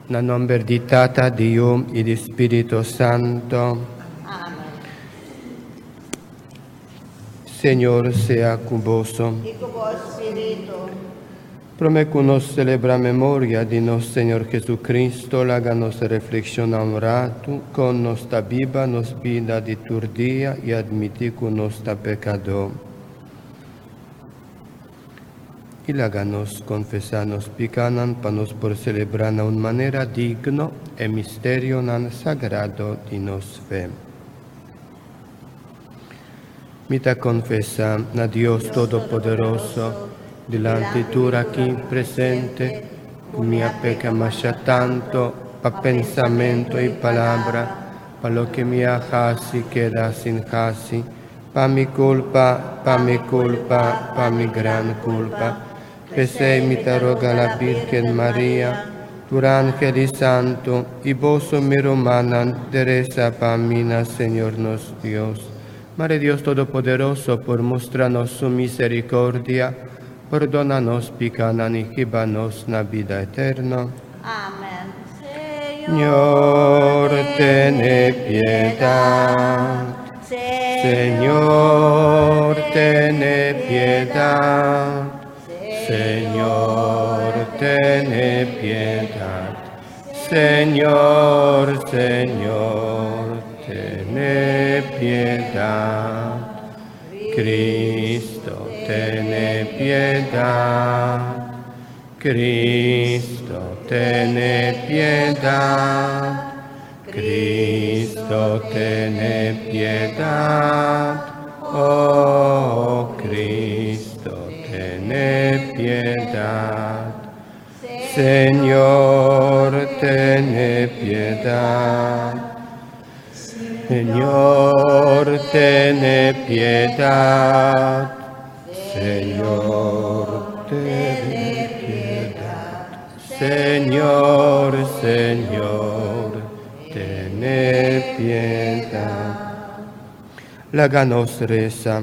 Na nomber di Tata, di Yu i di Spiritu Santo. Amen. Señor sea ku boso. I ku bo spiritu. Promé ku nos selebrá memoria di nos Señor Jesucristo, laga nos reflekshoná un ratu kon nos ta biba nos bida di tur dia i admití ku nos ta pekadó. I laga nos konfesá nos pikánan pa nos por selebrá na un manera digno e misterionan sagrado di nos fe. Mi ta konfesá na Dios Todopoderoso, dilanti tur aki presente, ku mi a peka masha tantu pa pensamentu i palabra, pa loke mi a hasi keda sin hasi, Pa mi kulpa, pa mi kulpa, pa mi gran kulpa. P'esei mi ta roga la Birgen Maria, tur angel i santu, i boso mi rumannan, de resa pa mi na Señor nos Dios. Mare Dios Todopoderoso por mustra nos su misericordia, pordona nos picanan i hiba nos na bida eterno. Amen. Señor, tene piedad. Señor, tene piedad. Señor, tene piedad. Señor, Señor, tene piedad. Cristo, tene piedad. Cristo, tene piedad. Cristo, tene piedad. Oh, Cristo, tene piedad. Señor, tene piedad. Señor, tene piedad. Señor, tene piedad. Señor, Señor, tene piedad. Laga nos resa.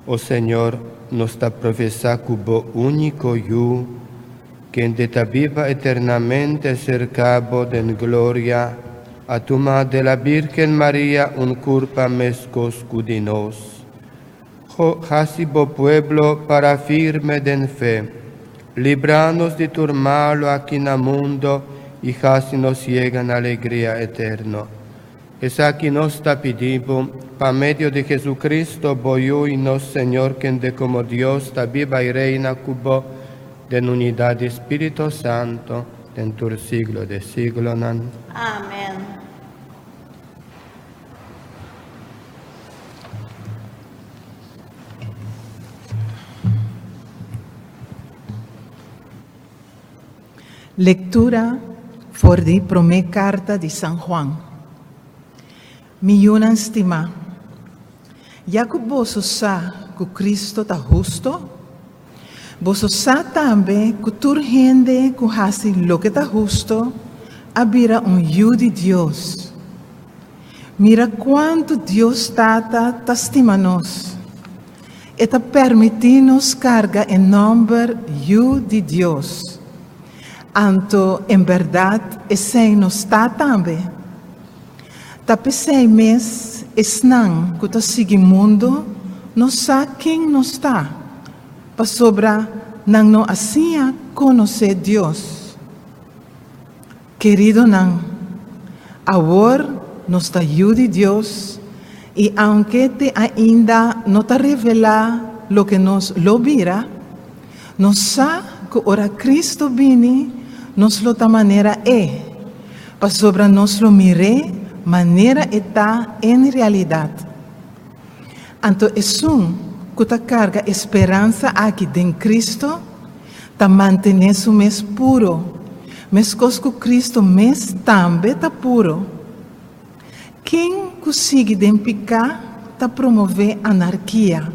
O Señor, nos ta profesá ku bo úniko Yu, kende ta biba eternamente serka bo den gloria, a tuma de la Bírgen Maria un kurpa meskos ku di nos. Hasi bo pueblo para firme den fe. Libra nos di tur malu aki na mundo i hasi nos yega na alegria eterno. Esaki nos ta pidi bo pa medio di Jesucristo, bo Yu i nos Señor, kende komo Dios ta biba i reina ku bo den unidat di Spirito Santo, den tur siglo de siglonan. Amen. Lektura for di promé karta di San Juan. Mi yunan stimá, ya ku boso sa ku Kristo ta husto, boso sa tambe ku tur hende ku hasi loke ta husto a bira un yu di Dios. Mira kuantu Dios Tata ta stima nos! E ta permití nos karga e nòmber Yu di Dios. Anto, en bèrdat, esei nos ta tambe. Ta p'esei mes esnan ku ta sigui mundu no sa ken nos ta, pasobra nan no a siña konosé Dios. Keridonan, awor nos ta yu di Dios, i aunke te ainda no ta revelá loke nos lo bira, nos sa ku ora Kristu bini nos lo ta manera E, pasobra nos lo mir'é manera E ta en realidat. Anto esun ku ta karga e speransa aki den Kristu ta mantené su mes puro, meskos ku Kristu mes tambe ta puro. Ken ku sigui den piká ta promové anarkia,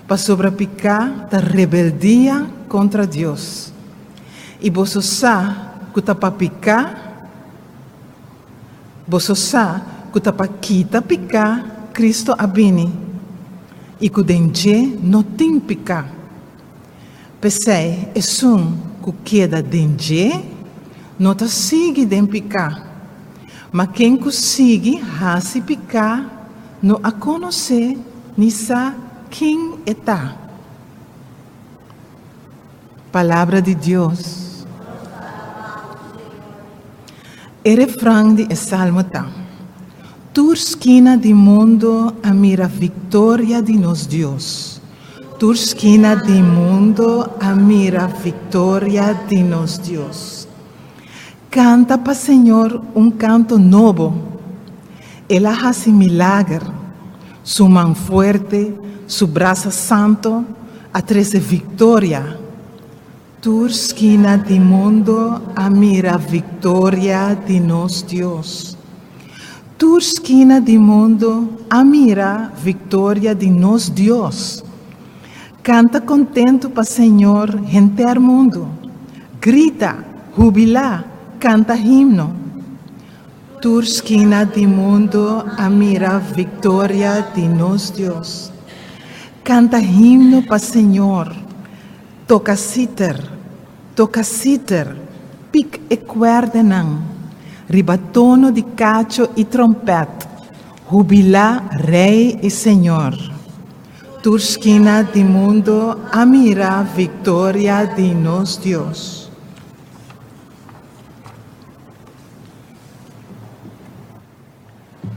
pasobra piká ta rebeldia kontra Dios. I boso sa ku ta pa piká, Boso sa ku ta pa kita piká Kristu a bini, i ku den dje no tin piká. P'esei esun ku keda den dje no ta sigui den piká, ma ken ku sigui hasi piká no a konosé ni sa ken e ta. Palabra di Dios. E refran di e salmo ta, Tur skina di mundo a mira viktoria di nos Dios. Tur skina di mundo a mira viktoria di nos Dios. Kanta pa Señor un kanto nobo. El a hasi milager. Su man fuerte, su brasa santo a trese viktoria. Tur skina di mundo a mira viktoria di nos Dios. Tur skina di mundo a mira viktoria di nos Dios. Kanta kontentu pa Señor henter mundu. Grita, hubilá, kanta himno. Tur skina di mundu a mira viktoria di nos Dios. Kanta himno pa Señor. Toka siter, toka siter, pik e kuèrdenan, riba tono di kacho i tròmpèt, hubilá Rei i Señor. Tur skina di mundu a mira viktoria di nos Dios.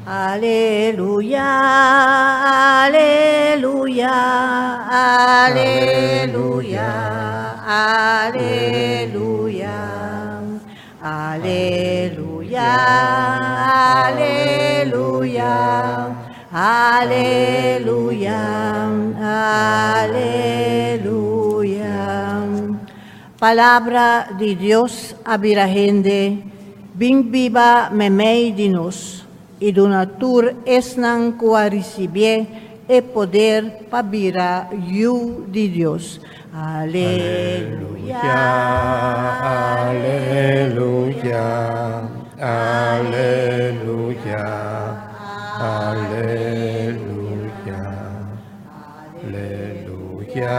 Aleluya, aleluya, aleluya, aleluya. Aleluya, aleluya, aleluya, aleluya. Palabra di Dios a bira hende, bin biba meimei di nos, i duna tur esnan ku a risibié e poder pa bira yu di Dios. Aleluya, Aleluya, aleluya, aleluya. Aleluya,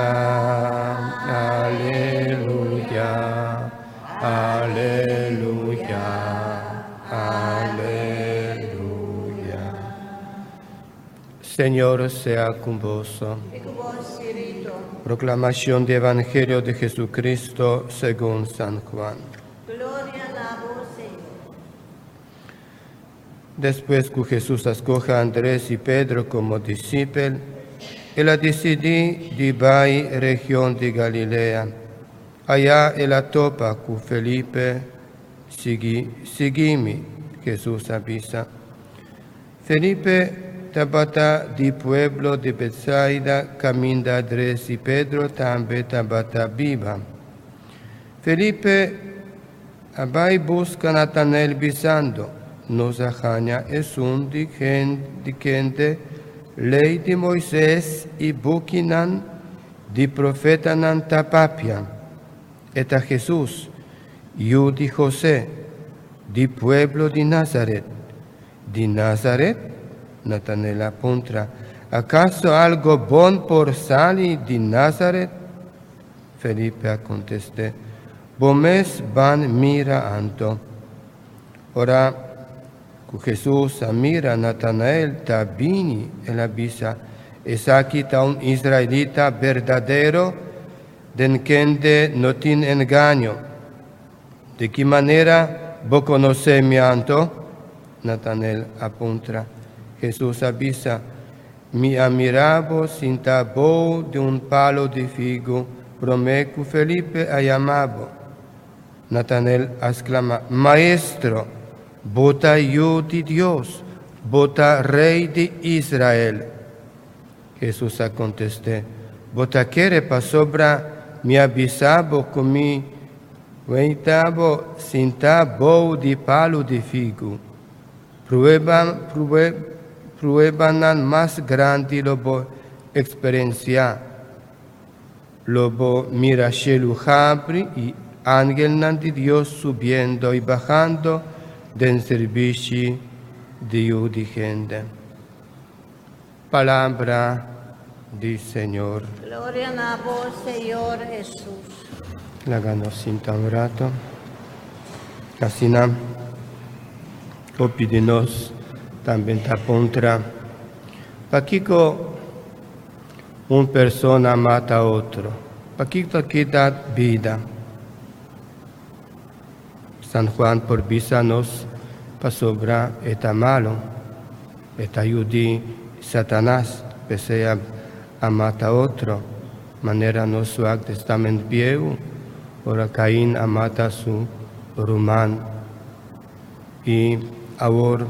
aleluya, aleluya, aleluya. Señor sea con vos. Proclamación del Evangelio de Jesucristo según San Juan. Gloria na bo, Señor. Despues ku Hesus a skohe Andres i Pedro komo disipel, el a disidí di bai region di Galilea. Ayá el a topa ku Felipe. Sigui, sigui mi, Hesus a bisa. Felipe tabata di pueblo di Betsaida, kaminda Andres i Pedro tambe tabata biba. Felipe A bai buska Natanael bisando, Nos a haña esun di di kende Lei di Moises i bukinan di profetanan ta papia. E ta Hesus, yu di Hosé, di pueblo di Nazaret. Di Nazaret? Natanael a puntra, Akaso algo bon por sali di Nazaret? Felipe a kontest'é, Bo mes ban mira anto. Ora ku Hesus a mira Natanael ta bini, el a bisa, Esaki ta un israelita berdadero den kende no tin engaño. Di ki manera bo konosé mi anto? Natanael a puntra. Hesus a bisa, Mi a mira bo sintá bou di un palu di figu promé ku Felipe a yama bo. Natanel a sklama, Maestro, bo ta Yu di Dios, bo ta Rei di Israel. Hesus a kontest'é, Bo ta kere pasobra mi a bisa bo ku mi weita bo sintá bou di palu di figu. Prueba, pruebanan mas grandi lo bo eksperensiá. Lo bo mira shelu habri i angelnan di Dios subiendo i bahando den sirbishi di Yu di hende. Palabra di Señor. Gloria na bo, Señor Hesus. Laga nos sinta un rato. Asina, hopi di nos tambe ta puntra, Pakiko un persona mata otro? Pakiko ta kita bida? San Juan por bisa nos pasobra e ta malu, e ta yu di Satanas, p'esei a mata otro, manera nos wak Testament Bieu, ora Cain a mata su ruman. I awor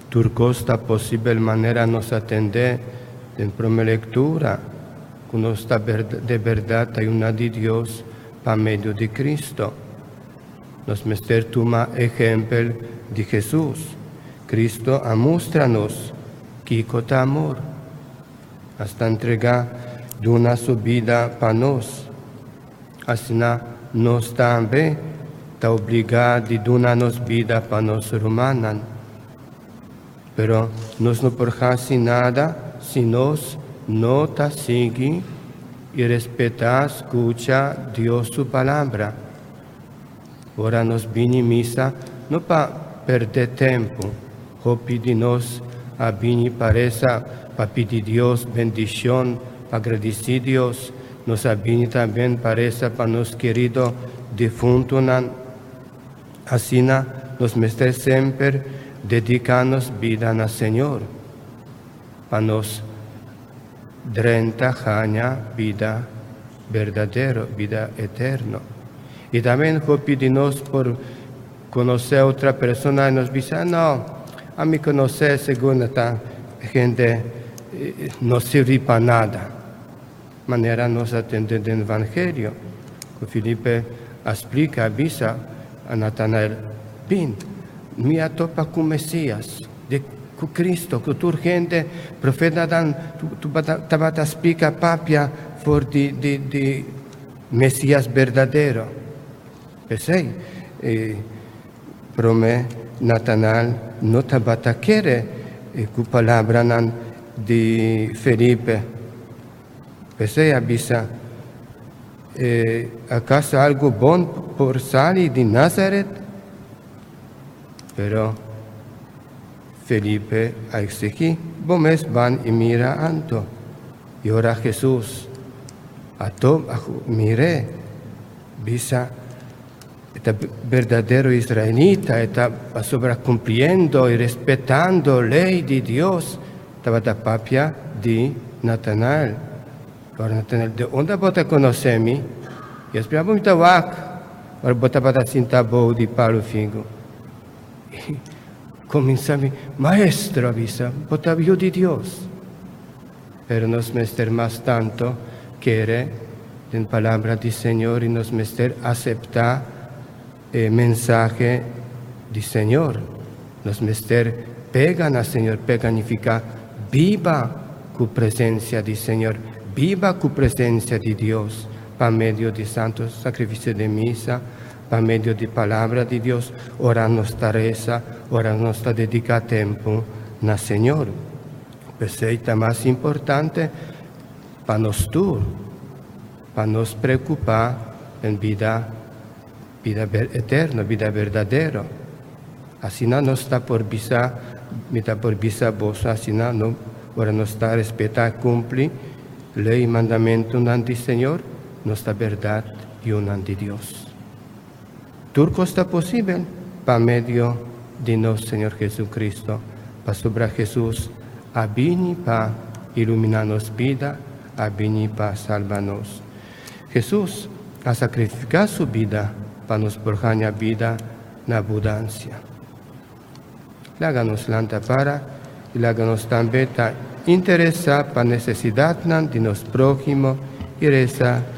tur kos ta posibel manera nos a tende den prome lektura, ku nos ta de bèrdat ta yuna di Dios pa medio di Cristo. Nos mester tuma ehempel di Hesus. Cristo a mustra nos kiko ta amor. Hasta entrega duna su bida pa nos. Asina nos tambe ta obligá di duna nos bida pa nos rumannan. Pero nos no por hasi nada si nos no ta sigui i respetá skucha Dios su Palabra. Ora nos bini misa no pa pèrdè tempu, hopi di nos a bini pa resa, pa pidi Dios bendishon, pa gradisí Dios, nos a bini tambe pa resa pa nos kerido defuntunan. Asina nos mester semper dediká nos bida na Señor, pa nos drenta haña bida berdadero, bida eterno. I tambe hopi di nos por konosé otro persona i nos bisa, No, ami konosé segun ta hende no sirbi pa nada. Manera nos a tende den Evangelio, ku Felipe a splika, a bisa a Natanael, Bin, mi a topa ku Mesias, di ku Cristo, ku tur hende, profetanan tabata splika papia for di di di Mesias berdadero. P'esei, e promé Natanael no tabata kere ku palabranan di Felipe. P'esei a bisa, Akaso algu bon por sali di Nazaret? Pero Felipe a eksigí, Bo mes ban i mira anto. I ora Hesus a mir'é, bisa, E ta berdadero israelita, e ta pasobra kumpliendo i respetando lei di Dios. Tabata papia di Natanael. Ora Natanael, De unda bo ta konosé mi? I a splika, Bo mi ta wak ora bo tabata sinta bou di palu figu. I kuminsá mi, Maestro, a bisa, bo ta Yu di Dios. Pero nos mester mas tanto kere den palabra di Señor i nos mester aseptá e mensahe di Señor. Nos mester pega na Señor, pega nifiká biba ku presensia di Señor, biba ku presensia di Dios pa medio di santo sakrifisio di misa, pa medio di palabra di Dios, ora nos ta resa, ora nos ta dediká tempu na Señor. P'esei ta mas importante pa nos tur pa nos preokupá den bida, bida eterno, bida berdadero. Asina nos ta por bisa, mi ta por bisa boso asina, no, ora nos ta respetá i kumpli lei i mandamentunan di Señor, nos ta bèrdat yunan di Dios. Tur kos ta posibel pa medio di nos Señor Jesucristo, pasobra Jesús a bini pa iluminá nos bida, a bini pa salba nos. Jesús a sakrifiká su bida pa nos por haña bida na abudansia. Laga nos lanta para i laga nos tambe ta interesá pa nesesidatnan di nos próhimo i resa.